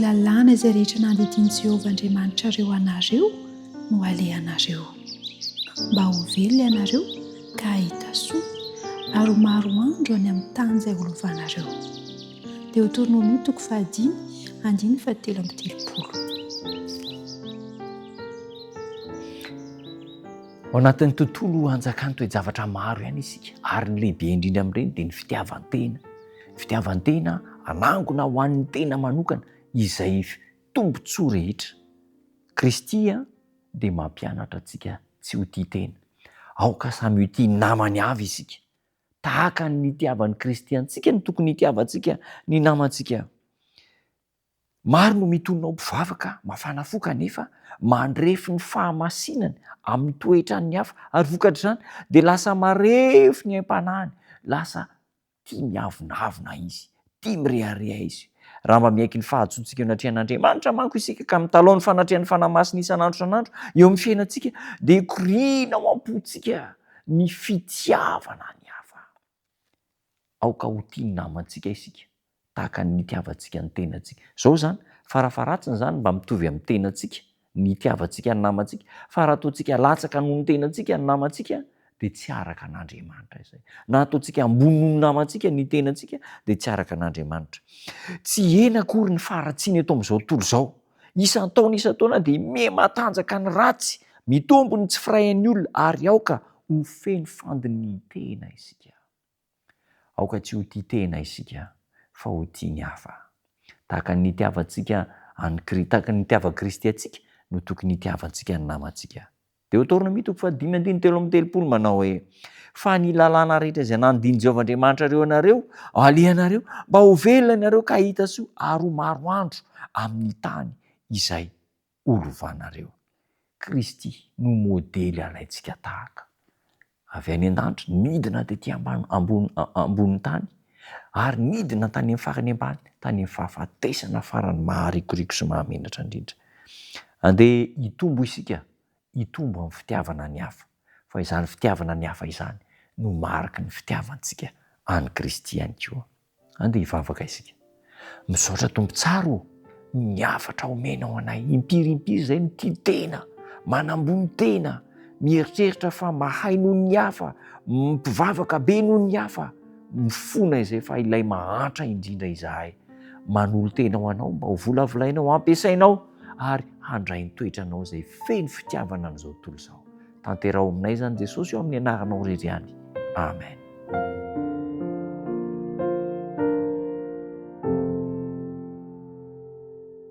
lalàna izay rehetra nandidian'i Jehovah Andriamanitrareo anareo no halehanareo, mba ho velona ianareo ka hahita soa, ary ho maro andro any amin'ny tany izay holovanareo. Deoteronomia toko fahadimy, andininy fahatelo amby telopolo. Ao anatin'ny tontolo anjakan'ny toe-javatra maro ihany isika, ary ny lehibe indrindra amin'ireny dia ny fitiavan-tena. Fitiavan-tena hanangona ho an'ny tena manokana izay tombontsoa rehetra. Kristy dia mampianatra antsika tsy ho tia tena. Aoka samy ho tia ny namany avy isika. Tahaka ny nitiavan'i Kristy antsika no tokony hitiavantsika ny namantsika. Maro no mitonona ho mpivavaka mafana fo kanefa mandrefy ny fahamasinany amin'ny toetran'ny hafa ary vokatr'izany dia lasa marefo ny aim-panahiny, lasa tia miavonavona izy, tia mirehareha izy. Raha mba miaiky ny fahadisoantsika eo anatrehan'Andriamanitra manko isika ka mitalaho ny fanatrehan'ny Fanahy Masina isan'andro isan'andro eo amin'ny fiainantsika dia hikoriana ao am-pontsika ny fitiavana ny hafa. Aoka ho tia ny namantsika isika tahaka ny nitiavantsika ny tenantsika. Izao izany, farafaharatsiny izany mba mitovy amin'ny tenantsika ny itiavantsika ny namantsika, fa raha ataontsika latsaka noho ny tenantsika ny namantsika dia tsy araka an'Andriamanitra izay. Na ataontsika ambony noho ny namantsika ny tenantsika dia tsy araka an'Andriamanitra. Tsy hihena akory ny faharatsiana eto amin'izao tontolo izao. Isan-taona isan-taona dia miha-matanjaka ny ratsy, mitombo ny tsy firaihan'ny olona ary aoka ho feno fandinihin-tena isika. Aoka tsy ho tia tena isika fa ho tia ny hafa. Tahaka ny nitiavantsika an'i Kri, tahaka ny nitiavan'i Kristy antsika no tokony hitiavantsika ny namantsika. Deoteronomia toko fahadimy andininy 33 manao hoe, Fa ny lalàna rehetra izay nandidian'i Jehovah Andriamanitrareo anareo, alehanareo, mba ho velona ianareo ka hahita soa ary ho maro andro amin'ny tany izay holovanareo. Kristy no modely alaintsika tahaka. Avy any an-danitra, nidina tety ambany, ambony, ambonin'ny tany, ary nidina tany amin'ny farany ambany, tany amin'ny fahafatesana farany maharikoriko sy mahamenatra indrindra. Andeha hitombo isika, hitombo amin'ny fitiavana ny hafa, fa izany fitiavana ny hafa izany no mariky ny fitiavantsika an'i Kristy ihany koa. Andeha hivavaka isika. Misaotra Tompo tsara o, ny hafatra omenao anay. Impiry impiry izay no tia tena, manambony tena, mieritreritra fa mahay noho ny hafa, mpivavaka be noho ny hafa. Mifona izay fa ilay mahantra indrindra izahay. Manolo-tena ho anao mba ho volavolainao, ampiasainao ary handray ny toetranao izay feno fitiavana an'izao tontolo izao. Tanteraho aminay izany Jesosy o amin'ny anaranao irery ihany. Amen.